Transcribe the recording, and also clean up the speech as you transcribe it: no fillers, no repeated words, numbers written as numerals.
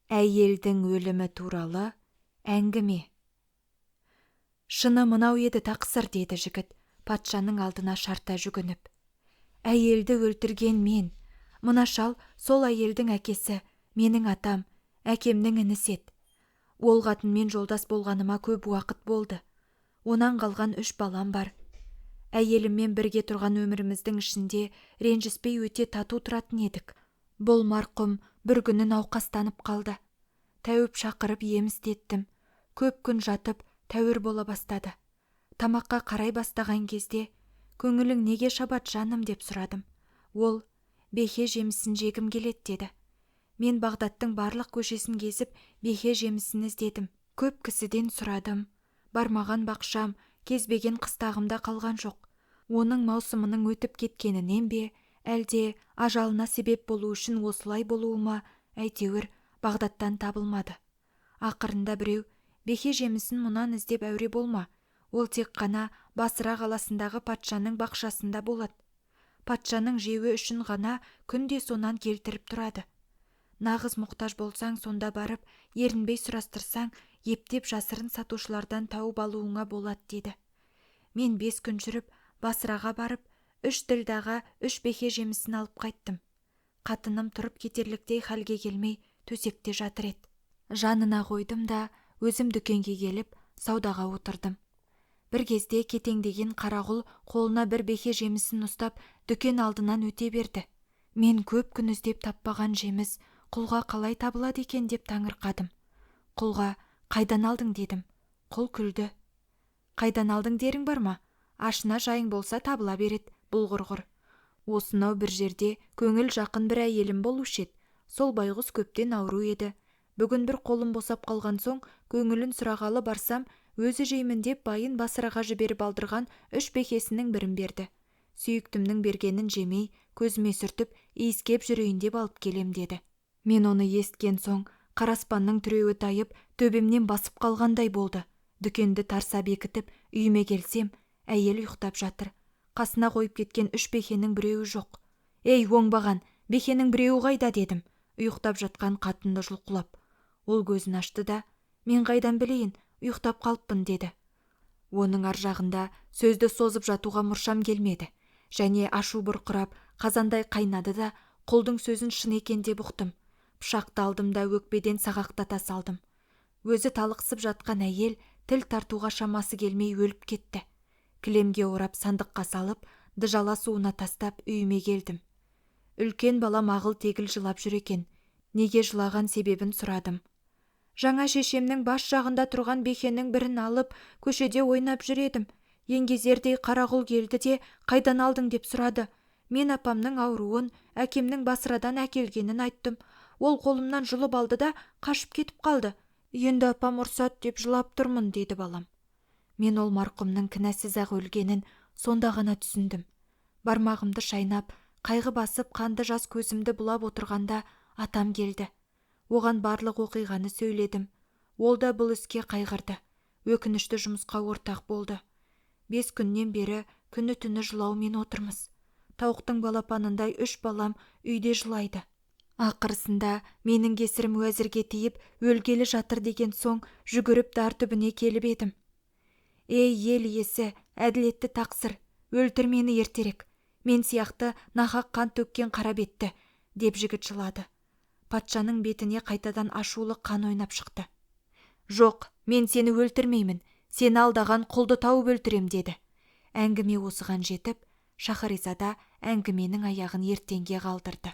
Әйелдің өлімі туралы әңгіме. «Шыны мынау еді, тақсыр, – деді жігіт патшаның алдына шарта жүгініп, – Әйелді өлтірген мен, мына шал сол әйелдің әкесі, менің атам, әкемнің інісі еді. Ол қатынмен жолдас болғаныма көп уақыт болды, онан қалған үш балам бар. Әйеліммен бірге тұрған өміріміздің ішінде ренжіспей өте тату тұратын едік. Бұл марқұм бір күні науқастанып қалды. Тәуіп шақырып ем істеттім, көп күн жатып тәуір бола бастады. Тамаққа қарай бастаған кезде: "Көңілің неге шабады, жаным?" деп сұрадым. Ол: "Беке жемісін жегім келеді", – деді. Мен Бағдаттың барлық көшесін кезіп беке жемісін іздедім. Көп кісіден сұрадым, бармаған бақшам, кезбеген қыстағым да қалған жоқ. Оның маусымының өтіп кеткенінен бе, әлде ажалына себеп болу үшін осылай болуы ма, әйтеуір, Бағдаттан табылмады. Ақырында біреу: "Беке жемісін мұнан іздеп әуре болма, ол тек қана Басра қаласындағы патшаның бақшасында болады. Патшаның жеуі үшін ғана күнде сонан келтіріп тұрады. Нағыз мұқтаж болсаң сонда барып, ерінбей сұрастырсаң, ептеп жасырын сатушылардан тауып алуыңа болады", – деді. Мен 5 күн жүріп, Басраға барып, үш ділдәға үш беке жемісін алып қайттым. Қатыным тұрып кетерліктей халге келмей, төсекте жатыр еді. Жанына қойдым да, өзім дүкенге келіп, саудаға отырдым. Бір кезде кетеңдеген қара құл қолына бір беке жемісін ұстап дүкен алдынан өте берді. Мен көп күн іздеп таппаған жеміс құлға қалай табылады екен деп таңырқадым. Құлға: "Қайдан алдың?" – дедім. Құл күлді. "Қайдан алдың дерің бар ма? Ашына жайың болса табыла береді, бұл құрғыр. Осынау бір жерде көңіл жақын бір әйелім болушы еді, сол байғұс көптен ауру еді. Бүгін бір қолым босап қалған соң көңілін сұрағалы барсам, өзі жеймін деп байын Басраға жіберіп алдырған үш бекесінің бірін берді. Сүйіктімнің бергенін жемей, көзіме сүртіп, иіскеп жүрейін деп алып келем", – деді. Мен оны есіткен соң, қара аспанның тіреуі тайып, төбемнен басып қалғандай болды. Дүкенді тарса бекітіп, үйіме келсем, әйел ұйықтап жатыр. Қасына қойып кеткен үш бекенің біреуі жоқ. "Ей, оңбаған, бекенің біреуі қайда?" – дедім ұйықтап жатқан қатынды жұлқылап. Ол көзін ашты да: "Мен қайдан білейін, ұйықтап қалыппын", – деді. Оның ар жағында сөзді созып жатуға мұршам келмеді және ашу бұрқырап, қазандай қайнады да, құлдың сөзін шын екен деп ұқтым. Пышақты алдым да өкпеден сағақтата салдым. Өзі талықсып жатқан әйел тіл тартуға шамасы келмей өліп кетті. Кілемге орап сандыққа салып, Дыжала суына тастап үйіме келдім. Үлкен балам ағыл–тегіл жылап жүр екен. Неге жылаған себебін сұрадым. "Жаңа шешемнің бас жағында тұрған бекенің бірін алып, көшеде ойнап жүр едім, еңгезердей қара құл келді де қайдан алдың деп сұрады. Мен апамның ауруын, әкемнің Басрадан әкелгенін айттым. Ол қолымнан жұлып алды да қашып кетіп қалды. Енді апам ұрсады деп жылап тұрмын", – деді балам. Мен ол марқұмның кінәсіз–ақ өлгенін сонда ғана түсіндім. Бармағымды шайнап, қайғы басып қанды жас көзімді бұлап отырғанда атам келді. Оған барлық оқиғаны сөйледім. Ол да бұл іске қайғырды, өкінішті жұмысқа ортақ болды. 5 күннен бері күні–түні жылаумен отырмыз. Тауықтың балапанындай үш балам үйде жылайды. Ақырысында менің кесірім уәзірге тиіп, өлгелі жатыр деген соң жүгіріп дар түбіне келіп едім. "Ей, ел иесі, әділетті тақсыр, өлтір мені ертерек, мен сияқты нақақ қан төккен қарабетті", – деп жігіт жылады. Патшаның бетіне қайтадан ашулы қан ойнап шықты. "Жоқ, мен сені өлтірмеймін, сені алдаған құлды тауып өлтірем", – деді. Әңгіме осыған жетіп, Шаһаризада әңгіменің аяғын ертеңге қалдырды.